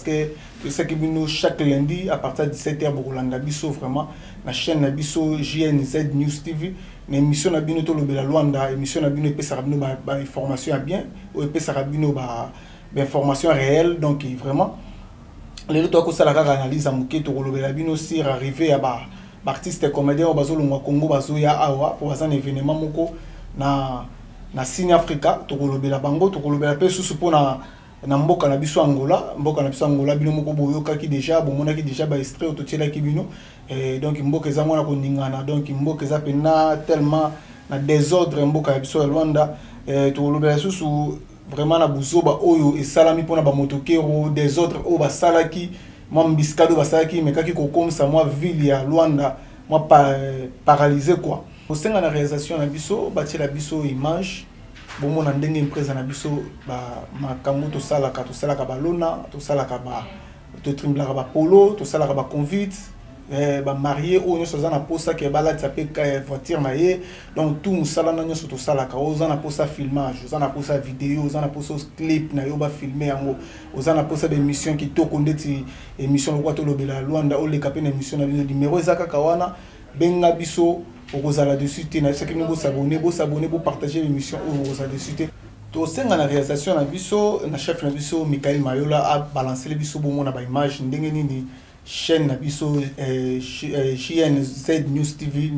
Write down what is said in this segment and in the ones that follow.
que toyesaki bino chaque lundi à partir ya 17h bokolanda biso vraiment na chaîne na biso JNZ News TV, na émission na bino Tolobela Luanda. Émission na bino epesaka bino bainformation ya bien, oyo epesaka bino bainformation réelle. Donc vraiment lelo toya kosala kaka analyse ya moke. Tokolobela bino sur arrivée ya ba baartiste comédien oyo bazolongwa Congo, bazoya awa mpo baza na événement moko na Cine Africa. Tokolobela bango, tokolobela mpe susu mpona na mboka na biso Angola. Mboka na biso Angola, bino moko boyokaki déjà, bomonaki déjà baextrait oyo totielaki bino. Donc mboka eza mwana koningana, donc mboka eza mpena tellement na désordre, mboka ya biso ya Luanda. Tokolobela lisusu vraiment na buzoba oyo esalami mpona bamotoqueros, désordre oyo basalaki, mwa embuscade oyo basalaki, emekaki kokomisa mwa ville ya Luanda mwa paralysé quoi. Kosenga na réalisation na biso batiela biso image, bomona ndenge empresa na biso, makambo tosalaka. Tosalaka balona, tosalaka ba totrimblaka bapolo, tosalaka baconvite, bamariés oyo nyonso aza na posa ke balatisa mpe voiture na ye. Donc tout mosala na nyonso tosalaka. Oyo oza na posa filmage, oza na posa video, oza na posa clip na yo bafilme yango, oza na posa baémission kitoko ndeti émission lokola Tolobela Luanda, oleka mpe na émission na bino, numéro eza kaka wana, benga biso, okozala déçu te. Nayebisaki bino bosabonner, bosabonner, bopartage émission oyo, okozala déçu te. Tosenga na réalisation na biso, na chef na biso Michael Mayola, abalancele biso, bomona baimage ndenge nini chaîne na biso JNZ News TV,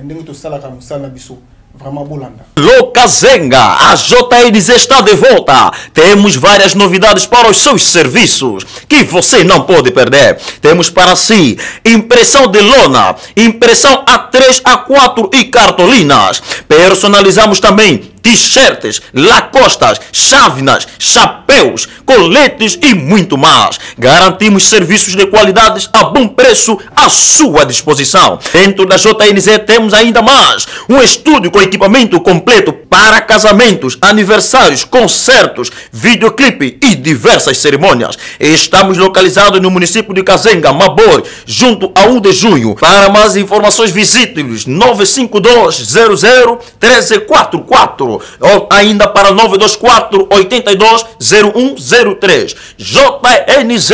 ndenge tosalaka mosala na biso. Vraiment bolanda. Locazenga, a JNZ está de volta. Temos várias novidades para os seus serviços que você não pode perder. Temos para si impressão de lona, impressão A3, A4 e cartolinas. Personalizamos também t-shirts, lacostas, chávenas, chapéus, coletes e muito mais. Garantimos serviços de qualidade a bom preço à sua disposição. Dentro da JNZ temos ainda mais um estúdio com equipamento completo para casamentos, aniversários, concertos, videoclipe e diversas cerimônias. Estamos localizados no município de Cazenga, Mabor, junto a 1 de junho. Para mais informações, visite-nos 952 00 1344 ou ainda para 924 82 0103. JNZ,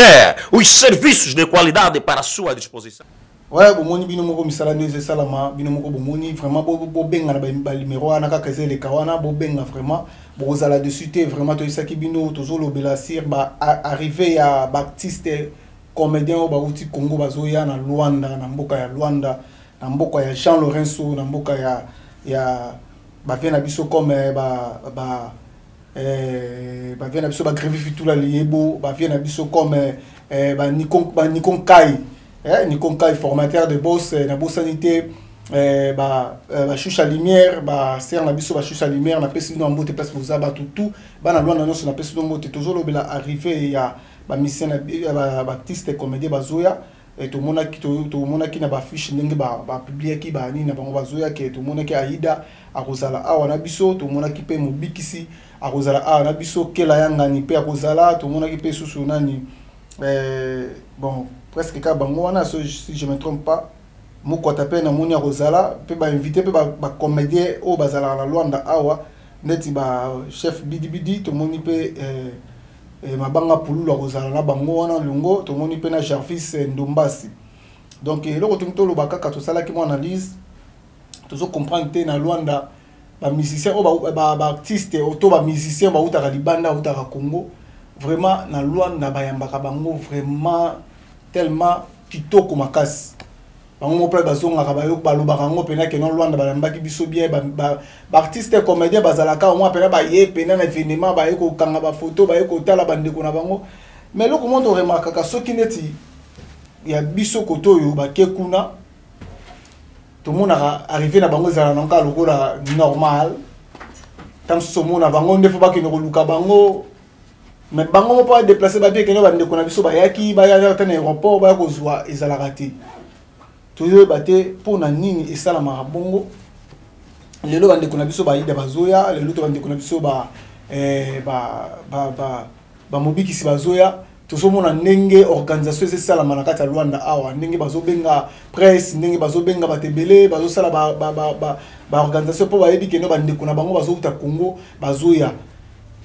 os serviços de qualidade para a sua disposição. Ouais, bomoni bino moko misala nde eza esalama. Bino moko bomoni vraiment. Bobenga na banimero wana kaka eza eleka wana, bobenga vraiment, bokozala déçu te. Vraiment toyebisaki bino tozolobela sur baarrivée ya baartiste comédien oyo bauti Congo, bazoya na Luanda, na mboka ya Luanda, na mboka ya Jean Lorenzo, na mboka ya bavieux na biso comme bavieux na biso bagrevi Fitula Liyebo, bavieux na biso comme banikon Kai, Nikon Kai, formateur de boss. Nabosani te bashusha lumière, basere na biso bashusha lumière. Napesi bino mbote place boza, bato tu bana Luanda nyonso, napesi bino mbote. Tozolobela arrivée ya bamusicien, baartiste comédien bazoya. Tomonaki na bafiche ndenge bapubliaki banini na bango bazoya ke tomonaki Aida akozala awa na biso, tomonaki mpe Mobikisi akozala awa na biso, Kela Yangani mpe akozala, tomonaki mpe susu nani, bon, presque kaka bango wana, so, si je me trompe pas. Mokwata mpe namoni akozala mpe. Bainvité mpe bacomédien oyo bazalaka na Luanda awa neti bachef Bidibidi, tomoni mpe Mabanga Pululu akozala na bango wana longo, tomoni mpe na Jarvis Ndombasi. Donc eloko tongi toloba kaka, tosalaki mwa analyse, tozocomprendre te na Luanda bamusicien oyo, baartiste to bamusicien bautaka libanda, bautaka Congo, vraiment na Luanda bayambaka bango vraiment tellement kitoko makasi. Bango moko mpe bazongaka, balobaka yango mpena ke non, Luanda bayambaki biso bien. Baartiste comédien bazalaka mwa mpena baye mpena na événement, baye kokanga bafoto, baye kotala bandeko na bango. Mais eloko moko toremarkaka, soki neti ya biso kote oyo bake kuna, tomonaka arrivée na bango ezala nango kaka lokola normal. Ta mosusu omona bango nde fo bakende koluka bango, mais bango moko badéplace, babie kende bandeko na biso bayaki, baya te na aéroport, baya kozwa, ezalaka te. Tozoyeba te mpo na nini esalamaka bongo. Lelo bandeko na biso bayida bazoya, lelo to bandeko na biso bamobikisi bazoya, tozomona ndenge organisation eza esalama na kati ya Luanda awa, ndenge bazobenga presse, ndenge bazobenga bato ebele, bazosala baorganisation mpo bayebi kende bandeko na bango bazouta Congo, bazoya.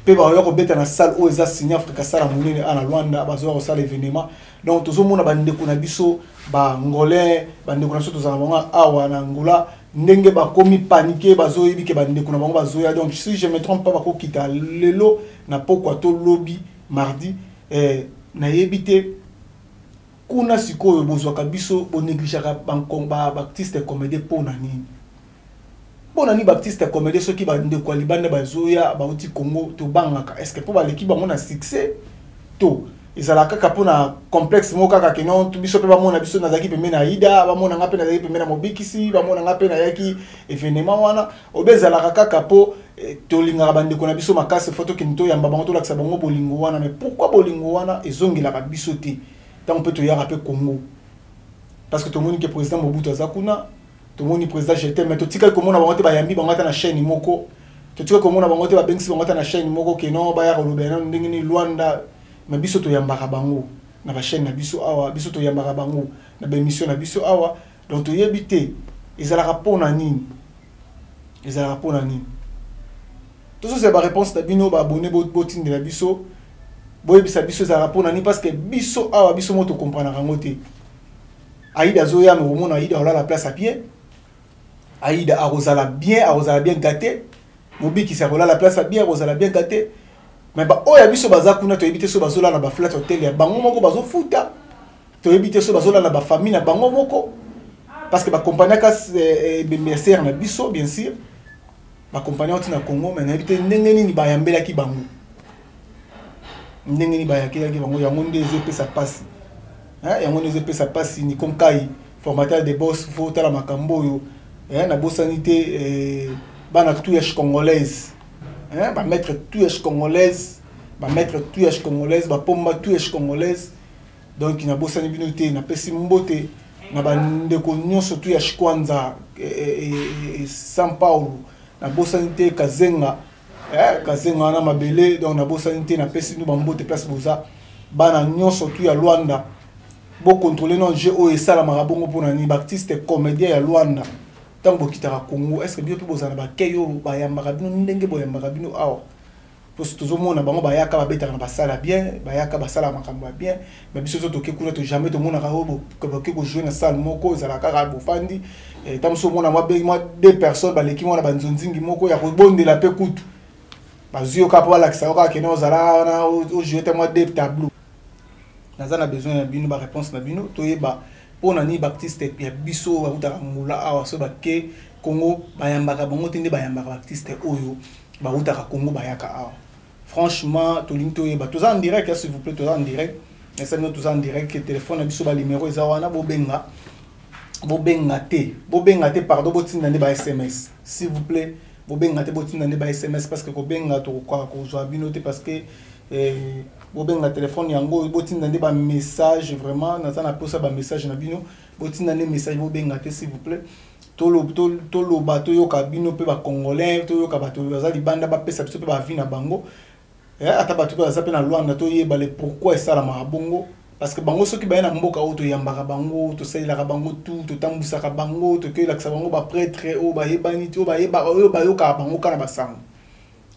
Mpe bakoya kobeta na salle oyo eza Cine Africa, salle ya monene a na Luanda. Bazoya kosala événement. Donc tozomona bandeko na biso Baangolais, bandeko na biso tozala bango awa na Angola, ndenge bakomi paniqué, bazoyebi ke bandeko na bango bazoya. Donc si je me trompe pas, bakokita lelo na pokwa to lobi mardi. Nayebi te kuna sikoyo bozwaka biso, bonégligeaka baartiste comédien mpo na nini? Mpo na nini baartiste comédien, soki bandeko ya libanda bazoya, bauti Congo, tobangaka? Est ce que mpo baleki bango na succès, to ezalaka kaka mpona complexe moko kaka ke non, biso mpe bamona biso nazalaki pembeni na Aida, bamona nga mpe nazalaki pembeni na Mobikisi, bamona nga mpe nayaki événement wana? Obe ezalaka kaka mpo tolingaka bandeko na biso makasi, fo tokende toyamba bango, tolakisa bango bolingo wana? Mais pourquoi bolingo wana ezongelaka biso te ntango mpe toyaka mpe Congo? Parce que tomoni ke président Mobutu aza kuna, tomoni président Jeter, mais totikali komona bango te bayambi bango ata na chaîne moko. Totikali komona bango te babengisi bango ata na chaîne moko ke non, baya kolobela nano ndenge nini Luanda. Mais biso toyambaka bango na bachaîne na biso awa, biso toyambaka bango na baémission na biso awa. Donc toyebi te ezalaka mpona nini, ezalaka mpona nini. Tozozela baréponse na bino, baabonnés, botindela biso, boyebisa biso ezalaka mpona nini, parce que biso awa, biso mo tokomprenaka yango te. Aida azoya, me komona Aida akolala place à pied, Aida akozala bien, akozala bien gâté. Mobikisi akolala place ya bien, akozala bien gâté. Mais baoyo ya biso baza kuna, toyebi te so bazolala na baflat hotel ya bango moko bazofuta, toyebi te so bazolala na bafamille na bango moko, parce que bakompagnaka ebembe ya sœur na biso, bien sûr bakompagnie oti na Congo. Mais nayebi te ndenge nini bayambelaki bango, ndenge nini bayakelaki bango. Yango nde ezopesa mpasi, yango nde ezopesa mpasi. Nikonkai, formateur de boss, fo otala makambo oyo. Nabosani te bana touche congolaise, bamaître touche congolaise, bamaître touche congolaise, bapomba touche congolaise. Donc nabosani bino te. Napesi mbote na bandeko nyonso tu ya Shikwanza, San Paulo. Nabosani te Kazenga, Kazenga wana mabele. Donc nabosani te, napesi bino bambote place boza, bana nyonso tu ya Luanda. Bocontrôle non jeu oyo esalamaka bongo mpona nini? Baartiste comédien ya Luanda, ntango bokitaka Congo, est ce que bino mpe bozala na bakei oyo bayambaka bino ndenge boyambaka bino awa? Poso tozomona bango bayaka, babetaka na basala bien, bayaka basala makambo ya bien. Mais biso so toke kuna, to jamais tomonaka oyo boke kojouer na salle moko. Ezalaka kaka bofandi ta mosu, omona mwa deux personnes baleki mwana banzonzingi moko ya kobondela, mpe kutu bazwi yo kaka mpo balakisa yo kaka kende ozala wana, ojouer te mwa deux tableau. Naza na besoin ya bino, baréponse na bino, toyeba mpo na nini baartiste ya biso oyo bakutaka Ngola awa, so bake Congo, bayambaka bango te nde bayambaka baartiste oyo bautaka Congo bayaka awa. Franchement, tolingi toyeba. Toza en direct, s'il vous plaît, toza en direct. Esa bino, toza en direct. Telefone na biso, banuméro eza wana. Bobenga, bobenga te, bobenga te, pardon, botinda nde ba SMS, s'il vous plaît. Bobenga te, botinda nde ba SMS, parce que kobenga tokokoka kozwa bino te, parce que bobenga telefone yango, botinda nde bamessage. Vraiment, naza na posa bamessage na bino. Botinda nde message, bobenga te, s'il vous plaît. Toloba, toyoka bino mpe bacongolais, toyoka bato baza libanda, bapesa biso mpe baavis na bango. Ata bato mpe baza mpe na Luanda, toyeba le pourquoi esalamaka bongo. Parce que bango soki baye na mboka oyo, toyambaka bango, tosalelaka bango tu, totambwisaka bango, tokoelakisa bango baprêtre oyo bayebani te, oyo bayeba, oyo bayokaka bango kaka na basango.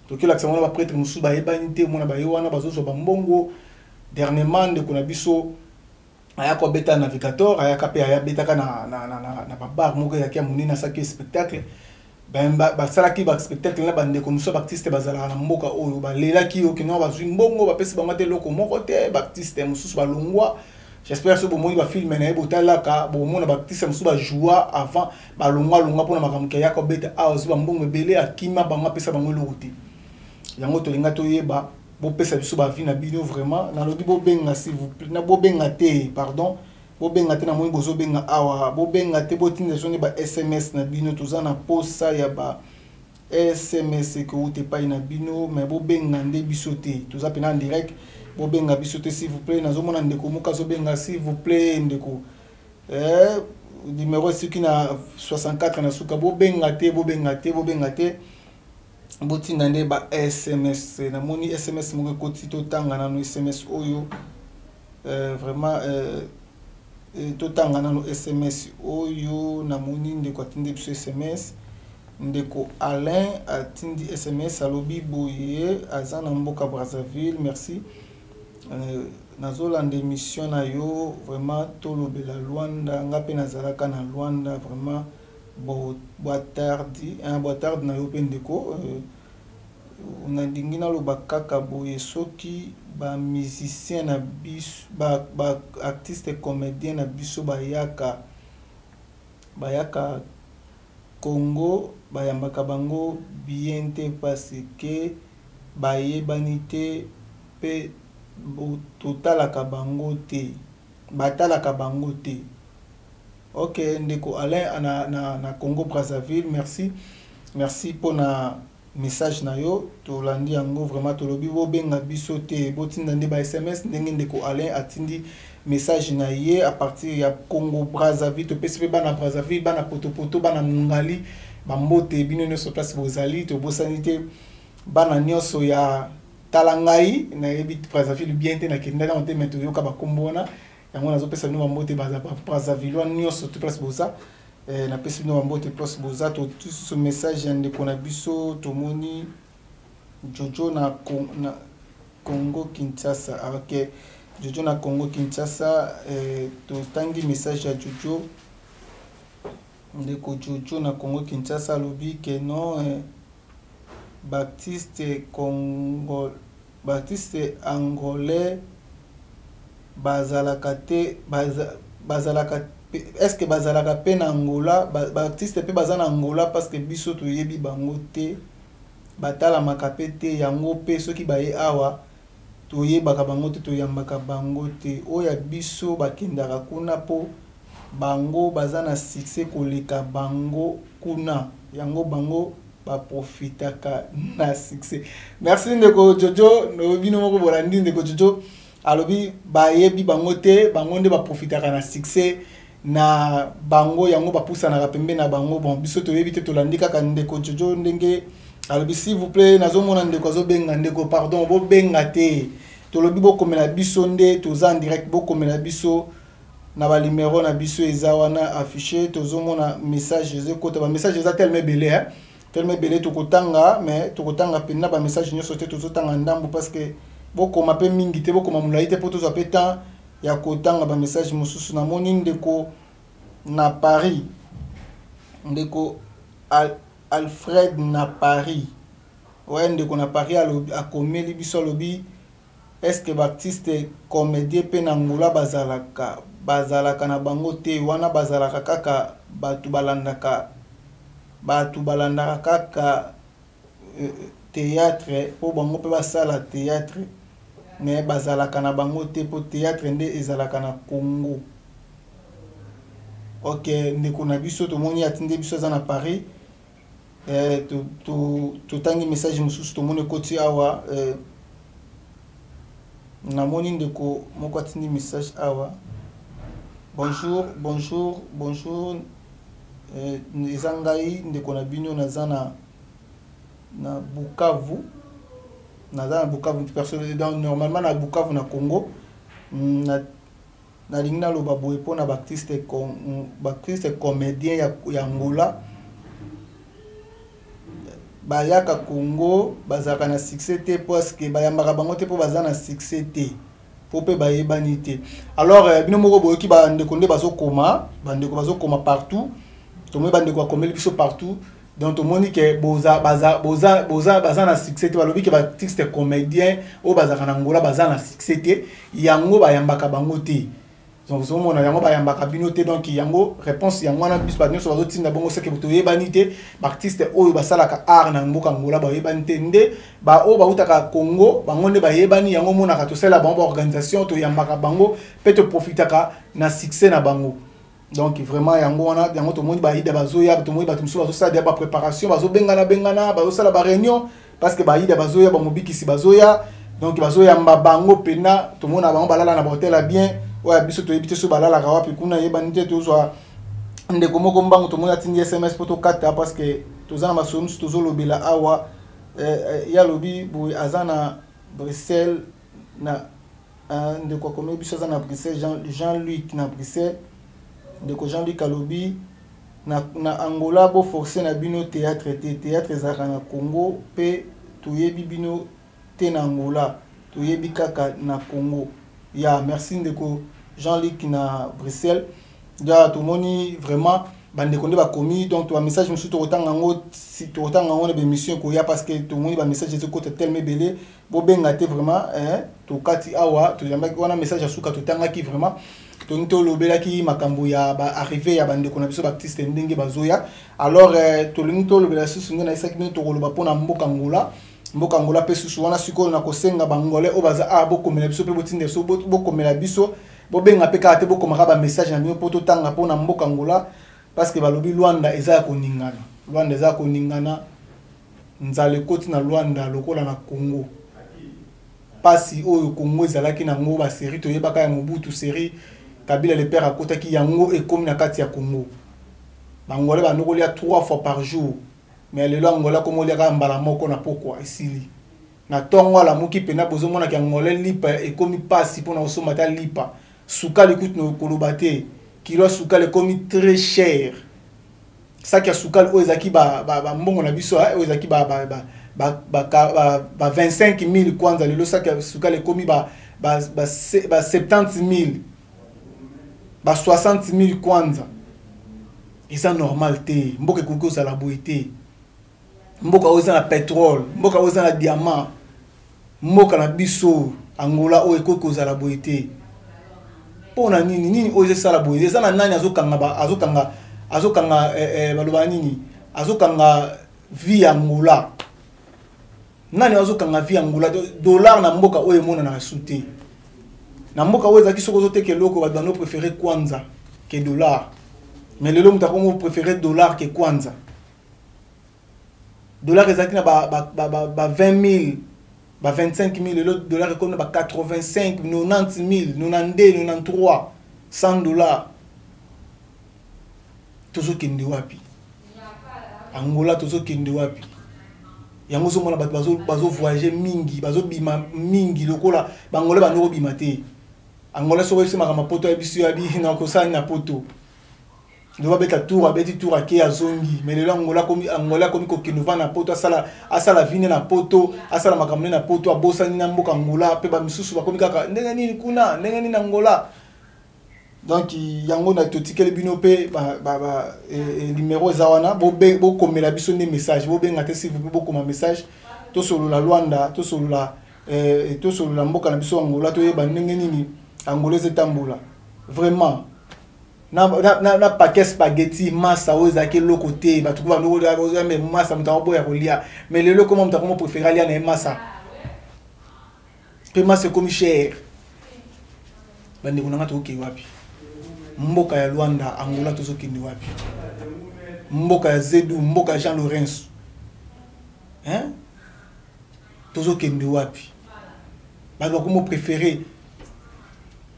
Tokoelakisa bango na baprêtre mosusu bayebani te. Omona baye wana bazozwa bambongo. Dernièrement, ndeko na biso ayaka kobeta navigateur, ayaka mpe ayabetaka na babar moko eyaki ya monene, asalaki spectacle. Basalaki baspectacle na bandeko mosusu ya baartiste bazalaka na mboka oyo, balelaki okino bazwi mbongo, bapesi bango te eloko moko te. Baartiste mosusu balongwa. J'espère so bomoni bafilm na ye, botalaka, bomona baartiste mosusu bajoua avant, balongwa longwa mpona makambo ke ayaka kobeta awa, azwi bambongo ebele, akima bango, apesa bango eloko te. Yango tolinga toyeba, bopesa biso baavis na bino. Vraiment, nalobi bobenga, s'il vous plaît, na bobenga te, pardon, bobenga te. Namoni bozobenga awa, bobenga te, botinda biso nde ba SMS na bino. Toza na posa ya ba SMS ekouta epai na bino, mais bobenga nde biso te. Toza mpena en direct, bobenga biso te, s'il vous plaît. Nazomona ndeko moko azobenga. S'il vous plaît, ndeko, numéro esuki na 64 na suka, bobenga te, bobenga te, bobenga te, botinda nde ba SMS. Namoni SMS moko ekoti, totanga nano SMS oyo. Vraiment, totanga nano SMS oyo. Namoni ndeko atindi biso SMS. Ndeko Alain atindi SMS, alobi boye, aza na mboka Brazzaville. Merci. Nazolanda émission na yo, vraiment tolobela Luanda. Nga mpe nazalaka na Luanda, vraiment boa tarde, hein, boa tarde na yo mpe ndeko. Nalingi naloba kaka boye, soki ba musicien na biso, ba artiste comédien na biso bayaka Congo, bayambaka bango bien te parce que bayebani te mpe totalaka bango te, batalaka bango te. Ok, ndeko Alain na Congo Brazzaville, merci, merci mpona message na yo, tolandi yango vraiment. Tolobi bobenga biso te, botinda nde ba SMS ndenge ndeko Alain atindi message na ye à partir ya Congo Brazzaville. Topesi mpe bana Brazzaville, bana Potopoto, bana Mongali bambote, bino nyonso place bozali. Tobosani te bana nyonso ya tala ngai, nayebi Brazzaville bien te, nakendaki yango te, mais toyoka bakombo wana. Yango nazopesa bino bambote, Brazzavillois nyonso to place boza. Napesi bino bambote place boza. Totusu message ya ndeko na biso, tomoni Jojo na Congo Kinshasa. Ah, ok, Jojo na Congo Kinshasa. Totangi message ya Jojo. Ndeko Jojo na Congo Kinshasa alobi ke non, baartiste Congo, baartiste angolais bazalaka te, bazalaka, est ce que bazalaka mpe na Angola? Baartiste mpe baza na Angola, parce que biso toyebi bango te, batalamaka mpe te. Yango mpe soki baye awa, toyebaka bango te, toyambaka bango te. Oyo ya biso bakendaka kuna mpo bango baza na succès koleka bango kuna, yango bango baprofitaka na succès. Merci ndeko Jojo. Bino moko bolandi, ndeko Jojo alobi bayebi bango te, bango nde baprofitaka na succès na bango, yango bapusanaka pembe na bango. Bon, biso toyebi te, tolandi kaka ndeko Jojo ndenge alobi. S'il vous plaît, nazomona ndeko azobenga. Ndeko, pardon, bobenga te. Tolobi bokomela biso nde, toza en direct, bokomela biso na banimero na biso eza wana affiché. Tozomona message ezokota, bamessage eza tellement ebele, hein? Tellement ebele, tokotanga, mais tokotanga mpenza bamessage nyonso te, tozotanga ndambu parce que bokoma mpe mingi te, bokoma molai te mpo tozwa mpe temps ya kotanga bamessage mosusu. Namoni ndeko na Paris, ndeko Alfred na Paris. Oya ndeko na Paris akomeli biso, alobi: est ce que baartiste comédien mpe na Angola bazalaka? Bazalaka na bango te wana, bazalaka kaka bato balandaka, bato balandaka kaka théâtre mpo bango mpe basala théâtre, mais bazalaka na bango te mpo théâtre nde ezalaka na Congo. Ok, ndeko na biso tomoni atindi biso, aza na Paris. Totangi message mosusu, tomoni ekoti awa. Namoni ndeko moko atindi message awa: bonjour, bonjour, bonjour, eza ngai ndeko na bino, naza na Bukavu, naza na Bukavu personne, donc normalement na Bukavu na Congo. Nalingi naloba boye mpona baartiste comédien ya Angola bayaka Congo, bazalaka na succès te parce que bayambaka bango te mpo baza na succès te, mpo mpe bayebani te. Alors bino moko boyoki bandeko nde bazokoma, bandeko bazokoma partout. Tomoni bandeko bakomeli biso partout, donc tomoni ke boza baza boza boza baza na succès te. Balobi ke baartiste comédien oyo bazalaka na Angola baza na succès te, yango bayambaka bango te. Donc ozomona yango, bayambaka bino te. Donc yango réponse yango wana biso bato nyonso bazotinda bongo, seke toyebani te. Baartiste oyo basalaka art na mboka Angola bayebani te, nde baoyo bautaka Congo bango nde bayebani. Yango omonaka tosala bango baorganisation, toyambaka bango mpe toprofitaka na succès na bango. Donc vraiment yango wana, yango tomoni baida bazoya, tomoni bato mosusu bazosala deya bapréparation, bazobengana bengana, bazosala baréunion parce que baida bazoya, bamobikisi bazoya. Donc bazoyamba bango mpena, tomona bango balala na bahotel ya bien. Oyo biso toyebi te so balalaka wapi kuna, yebani te. Tozwa ndeko moko mbangu, tomoni atindi SMS mpo tokata parce que toza na masolo mosusu tozolobela awa. Ye alobi boye, aza na Bruxelles na ndeko akomeli biso aza na Bruxelles, Jean-Luc na Bruxelles. Ndeko Jean-Luc alobi Na Angola boforce na bino théâtre te. Théâtre ezalaka na Congo mpe toyebi bino te na Angola, toyebi kaka na Congo. Ya merci ndeko Jean-Luc na Bruxelles. Ya tomoni vraiment bandeko nde bakomi. Donc bamessage mosusu tokotanga yango, si tokotanga yango na baémission ekoya, parce que tomoni bamessage ezokota tellement ebele. Bobenga te vraiment, hein, tokati awa. Toyambaki wana message ya suka totangaki. Vraiment toni tolobelaki makambo ya baarrivée ya bandeko na biso baartiste, ndenge bazoya. Alors tolingi tolobela susu nde nayesaki bino, tokoloba mpona mboka Ngola. Mboka Ngola mpe susu wana sikoyo na kosenga bangolais oyo baza awa, bokomela biso mpe botinda biso, bokomela biso, bobenga mpe kaka te, bokomaka bamessage na bino mpo totanga mpona mboka Ngola, parce que balobi Lwanda eza ya koningana, Lwanda eza ya koningana. Nzala ekoti na Lwanda lokola na Congo. Pasi oyo Congo ezalaki nango, basérie toyebaka ya Mobutu, série Kabila le père akotaki yango, ekomi na kati ya Congo. Bangolais bando kolia trois fois par jour, mais lelo Angola komi oliaka mbala moko na pokwa, esili. Na ntongo alamuki mpena, bozomonaki Angolais lipa ekomi pasi mpona kosomba ta lipa. Sukali kutu koloba te, kilo ya sukali ekomi très cher. Saki ya sukali oyo ezalaki bambongo na biso, oyo ezalaki ba 25 000 kwanza, lelo saki ya sukali ekomi ba 70 000, ba 60 000 kwanza. Eza normal te. Mboka ekoki kozala boye te. Mboka oyo eza na pétrole, mboka oyo eza na diamant, mboka na biso Angola oyo ekoki kozala boye te. Mpo na nini? Nini oyo ezosala boye? Eza na nani azokanga azokanga azokanga baloba nini, azokanga vie ya Angola? Nani azokanga vie ya Angola? Dollar na mboka oyo emonanaka su te. Na mboka oyo ezalaki soki ozoteka eloko, bato bando préféré kwanza ke dollar, mais lelo moto akomo préféré dollar ke kwanza. Dollar ezalaki na ba 20 000, ba 25 000, lelo dollar ekomi na ba 85, 90 000, 92, 93, 100 $. Tozokende wapi, Angola? Tozokende wapi? Yango ozomona bato bazovoyage mingi, bazobima mingi lokola Bangolais bando kobima te. Angola soki oyebisi makambo poto, ayebisi yo abi nakosala na poto, ndo babeta tour, abeti tour, ake, azongi. Mais lelo Angola akomi, Angola akomi kokende ovanda na poto, asala vine na poto, asala makambo nde na poto, abosani na mboka Angola. Mpe bamisusu bakomi kaka ndenge nini kuna, ndenge nini Angola. Donc yango na totikeli bino mpe numéro eza wana, bokomela biso nde message, bobenga te s'il vous plaît, bokoma message. Tosolola Lwanda, tosolola mboka na biso Angola, toyeba ndenge nini Angola ezotambola vraiment. Na paquet spaghetti, masa oyo ezalaki eloko te, bato me masa moto akoboya kolia, mais lelo ekoma moto akomo préféré alia na ye masa, mpe masa ekomi cher. Bandeko na nga, tokokende wapi? Mboka ya Lwanda, Angola, tozokende wapi? Mboka ya Zedu, mboka ya Jean Lorenzo, hein? Tozokende wapi? Bato bakomo préféré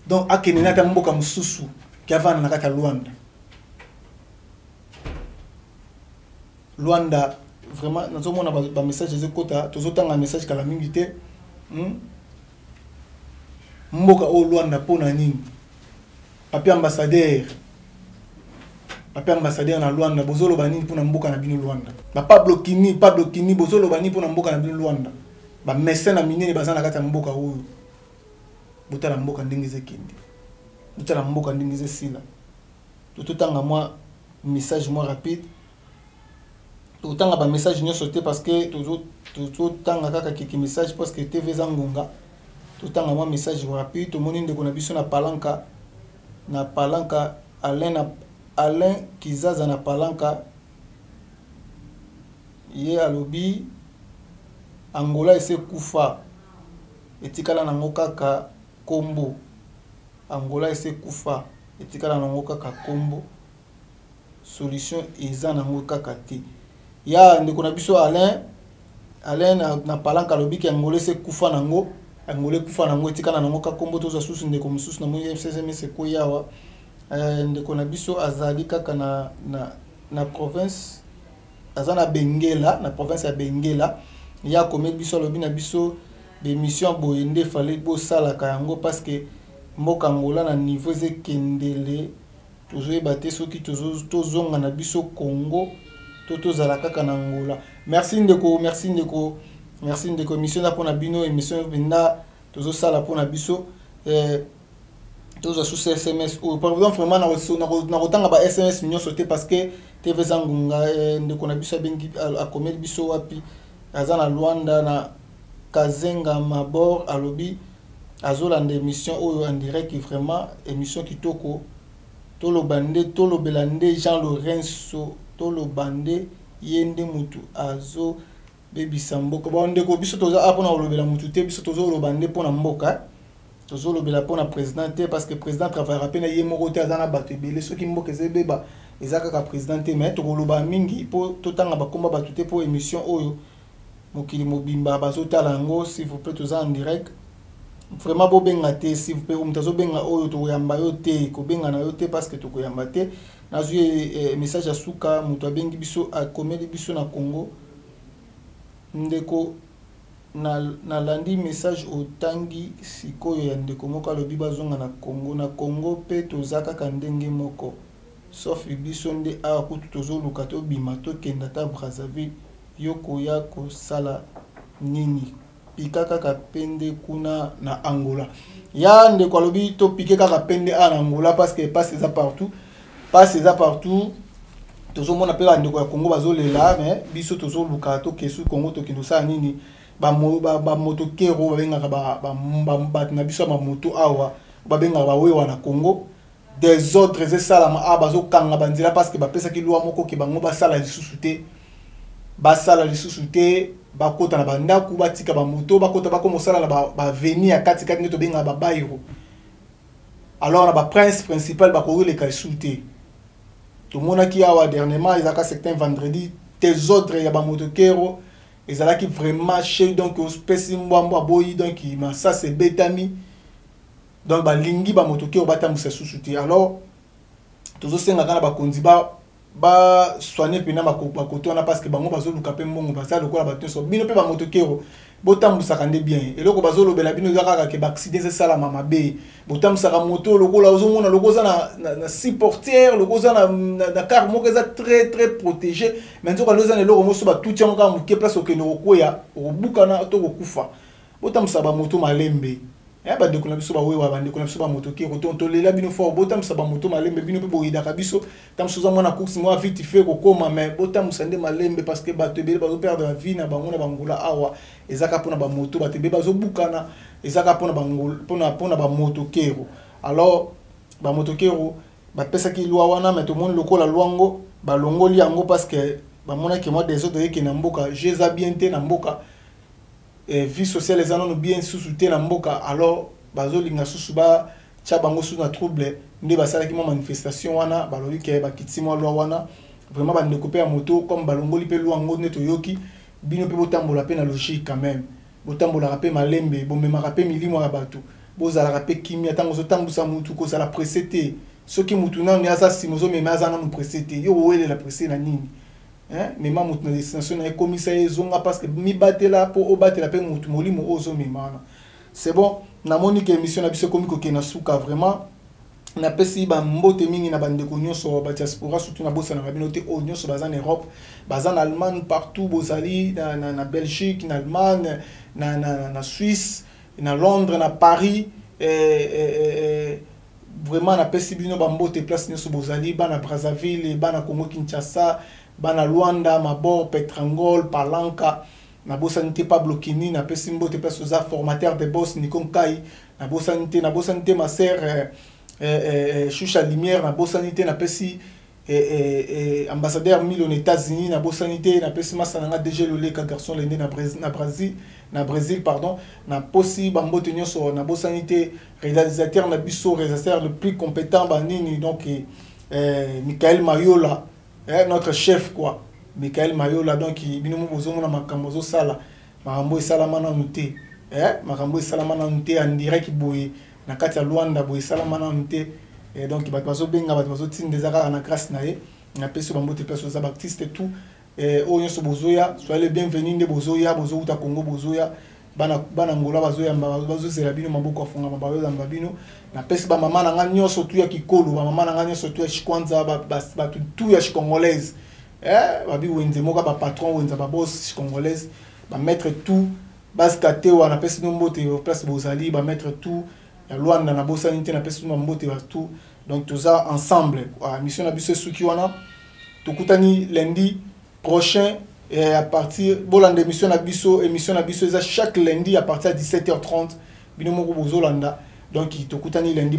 donc akende na ata mboka mosusu ke avanda na kati ya Lwanda. Lwanda vraiment, nazomona bamessage ezokota, tozotanga message kala mingi te. Mboka oyo Lwanda, mpo na nini? Papi ambassadeur, papi ambassadeur na Lwanda, bozoloba nini mpona mboka na bino Lwanda? Bapablo Kini, Pablo Kini, bozoloba nini mpona mboka na bino Lwanda? Bamese na minene baza na kati ya mboka oyo. Botala mboka ndenge ezekende, botala mboka ndenge ezesila. Tototanga mwa message mwa rapide, totanga bamessage nyonso te parce que tozotanga kaka keke message, parce que TV eza ngonga. Totanga mwa message rapide. Tomoni ndeko na biso na Palanka, na Palanka, Alain, na Alain Kizaza na Palanka, ye alobi Angola ese kufa, etikala nango kaka kombo. Angola ese kufa, etikala nango kaka kombo, solution eza nango kaka te. Ya ndeko na biso Alain, Alain na Palanka alobi ke Angola ese kufa nango, Angola ekufa nango, etikala nango kaka kombo. Tozwa susu ndeko mosusu, namoni sms ekoyi awa. Ndeko na biso azali kaka na province, aza na Bengela, na province ya Bengela. Ye akomeli biso, alobi na biso bémission boye nde fale bosalaka yango, parce que mboka Angola na niveau ezekendele. Tozoyeba te soki tozonga na biso Congo to tozala kaka na Angola. Merci ndeko, merci ndeko, merci ndeko. Émission eza mpona bino, émission mpenza tozosala mpona biso. Tozwa susu SMS oyo. Pardon, vraiment nakotanga ba SMS nyonso te parce que TV eza ngonga. Ndeko na biso abengi, akomeli biso wapi? Aza na Luanda, na Kazenga Mabor. Alobi azolanda émission oyo en direct. Vraiment émission kitoko. Toloba nde, tolobela nde Jean Lorenzo, toloba nde ye nde mutu azobebisa mboka. Bon ndeko, biso toza a mpona kolobela mutu te. Biso tozoloba nde mpona mboka, tozolobela mpona président te, parce que président travaillera mpe na ye moko te, aza na bato ebele. Soki mboka eza ebeba, eza kaka président te. Mais tokoloba mingi mpo totanga bakomba bato te, mpo émission oyo mokili mobimba bazotala yango. S'il vous plaît, toza en direct. Vraiment bobenga te, s'il vous plaît. Moto azobenga oyo, tokoyamba yo te, kobenga na yo te parce que tokoyamba te. Nazwi message ya suka. Moto abengi biso, akomeli biso na Congo. Ndeko, nalandi message otangi sikoyo ya ndeko moko alobi bazonga na Congo. Na Congo mpe toza kaka ndenge moko, sauf biso nde awa kutu tozoluka tobima, tokenda ata Brazzaville. Yo koya kosala nini? Pika kaka pende kuna na Angola. Ya ndeko alobi topike kaka pende awa na Angola parce que pasi eza partout, pasi eza partout. Tozomona mpe bandeko ya Congo bazolela, mais biso tozoluka tokesu Congo. Tokende kosala nini? Bamotokero babengaka bato na biso ya bamoto awa, babengaka bawewa na Congo. Désordre esalama awa, bazokanga banzela parce que bapesaki loi moko ke bango basala lisusu te, basala lisusu te, bakota na bandako, batika bamoto, bakota, bakoma kosala na baavenue ya katikati nde tobengaka babairo. Alors na baprince principal bakoki lisusu te. Tomonaki awa dernièrement, ezalaka certain vendredi, désordre ya bamotokero ezalaki vraiment chez, donc opesi mbwambwa aboyi, donc masasi ebetami. Donc balingi bamotokero batambwisa susu te. Alors tozosengaka na bakonzi basoigne mpena bakoto wana parce que bango bazoluka mpe mbongo, baza lokola bato nyonso. Bino mpe bamotokero, botambwisaka nde bien. Eloko bazolobela bino eza kaka ke baaccident esalama mabe. Botambwisaka moto lokola ozomona loko oza na six portière, loko oza na car moko eza très très protégé, mais nzoka nde oza na eloko mosusu batuti yango kaka moke, place okende kokweya, okobukana to kokufa. Botambwisaka bamoto malembe. Ya bandeko na biso bawewa, bandeko na biso bamotokero, tolela bino fort. Botambwisa bamoto malembe. Bino mpe boyidaka biso ntango oza mwana course mwa vite fait kokóma, mais botambwisa nde malembe parce que bato ebele bazoperdre vie na bango na bangola awa. Ezaka mpona bamoto, bato ebele bazobukana, ezaka mpona bamotokero. Alors bamotokero bapesaki loi wana, mais tomoni lokola loi ngo balongoli yango parce que bamonaki mwa désordre eke na mboka, je eza bien te na mboka, vie sociale eza nano bien susu te na mboka. Alors bazolinga susu batya bango susu na trouble, nde basalaki mwa manifestation wana, balobi ke bakiti mwa loi wana. Vraiment bandeko mpe ya moto, comme balongoli mpe loi yango nde toyoki, bino mpe botambola mpe na logique quand même, botambolaka mpe malembe, bomemaka mpe milimo ya bato, bozalaka mpe kimia ntango ozotambusa mutu, kozala pressé te. Soki mutu nanu aza nsima, ozomema, aza nanu pressé te, yo kowelela pressé na nini? Mema motu na destination na ekomisa ye, ezonga, parce que mibatela mpo obatela mpe motu, molimo oyo ozomema wana. C'est bon, namoni ke émission na biso ekomi kokende na suka. Vraiment napesi bambote mingi na bandeko nyonso badiaspora, surtout nabosanaka bino te, oyo nyonso baza na Europe, baza na Allemagne, partout bozali na Belgique, na Allemagne, na Suisse, na Londres, na Paris. Vraiment napesi bino bambote place nyonso bozali, bana Brazzaville, bana Congo Kinshasa, bana Luanda, Mabor, Petrangol, Palanka. Nabosani te Pablo Kini, napesi mbote place oza, formateur de boss Nico Nkai, nabosani te, nabosani te ma sœur Shusha Lumière, nabosani te. Napesi ambassadeur Milo na États-Unis, nabosani te. Napesi masa na nga DG Loleka, garçon lende na Brésil, pardon. Naposi bambote nyonso, nabosani te réalisateur na biso, réalisateur le plus compétent banini, donc Michael Mayola, notre chef quoi, Michael Mayola. Donc bino mo bozomona makambo ozosala, makambo esalama nanu te, makambo esalama nanu te en direct boye na kati ya Luanda boye, esalama nanu te. Donc bato bazobenga, bato bazotinda, eza kaka na grâce na ye. Napesi bambote place oza, baartiste tout oyo nyonso bozoya, soyez le bienvenu. Nde bozoya, bozowuta Congo, bozoya. Bana bana Angola bazoyamba, bazozela bino, maboko afungama, bazoyamba bino. Napesi bamama na nga nyonso tu ya kikolo, bamama na nga nyonso tu ya Chikwanza, bato tu ya Chicongolaise, babi wenze moko, bapatron wenza, babos Chicongolaise, bamaître tout basika te wana. Napesi bino mbote place bozali, bamaître tout ya Lwanda, nabosani te, napesi bino bambote tout. Donc toza ensemble. Mission na biso esuki wana. Tokutani lundi prochain et à partir, bolanda émission na biso. Émission na biso eza chaque lundi à partir de 17h30. Bino moko bozolanda. Donc tokutani lundi.